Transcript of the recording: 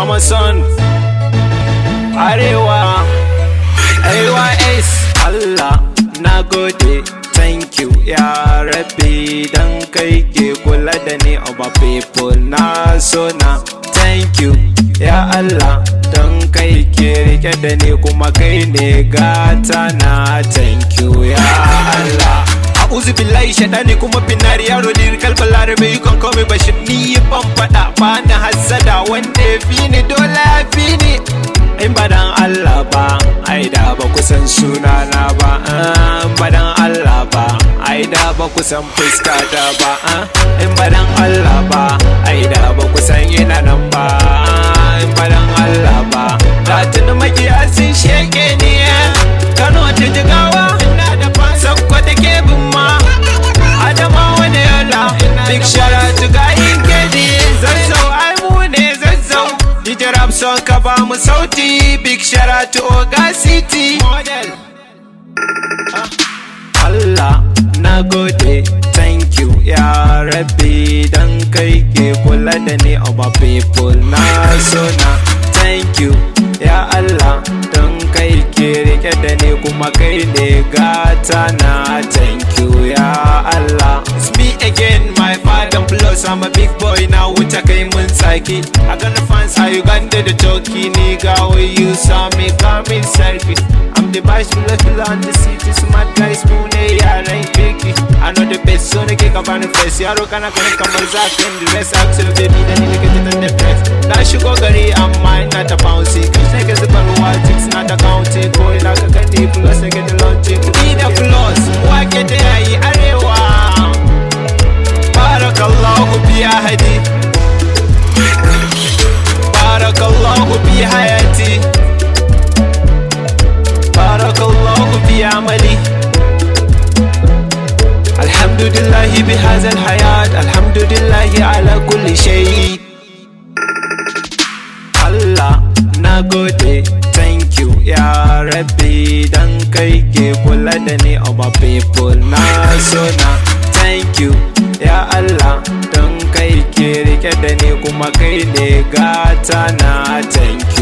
Mama Son, Arewa, AYS. Allah, na gode, thank you, ya Rabbi, dan kai ke kula da ni, all people na so na. Thank you, ya Allah, dan kai ke rike da ni kuma kai ne gata na. Thank you, ya Allah. A'udhu billahi shaɗani kuma finari yaro lirikal balarabe, you can call me Bashir. Ni ban faɗa ba na hassada, wanda ya fi ni dole ya fi ni. In ba dan Allah ba, ai da ba ku san sunana ba. In ba dan Allah ba, ai da ba ku san fuskata ba. In ba dan Allah ba, ai da ba ku san ina nan ba. In ba dan Allah ba, da tuni makiya sun sheke ni. Kano ta Jigawa, ina da Sokoto Kebbi ma, Adamawa da Yola. Big shout out to Gayin Kedi, Zazzau, ai mu ne Zazzau. DJ Rapson ka ba mu sauti, big shout out to Oga City. Model. Allah, na gode, thank you, ya Rabbi, dan kai ke kula da ni, all people na so na. Thank you, ya Allah, dan kai ke rike da ni kuma kai ne gata na. Thank you, ya Allah. It's me again, my father plus I'm a big boy now, wuce kai mun tsaki. I got the fans a Uganda da Turkey, nigga, when you saw me coming selfie. I'm the best pillar on the city, smart guys mu ne yaran kirki. I know the best, so nake ka bani face. Yaro kana ganin kamar zakin the rest, actual baby da ni nake titan the press. Na shigo gari amma ina ta bouncy, kai nake zuba ruwa chicks na ta counting. Ko ina ka gani plus nake ta launching. Ni da plus, wake ta yayi Arewa. Barakallahu fi ahadi, Barakallahu fi hayati, Barakallahu fi amali. Alhamdulillahi bi hazal hayat, alhamdulillahi ala kulli shay. Allah, na gode, thank you, ya Rabbi, dan kai ke kula da ni, all people na so na. Thank you, ya Allah, dan kai ke rike da ni kuma kai ne gata na. Thank you.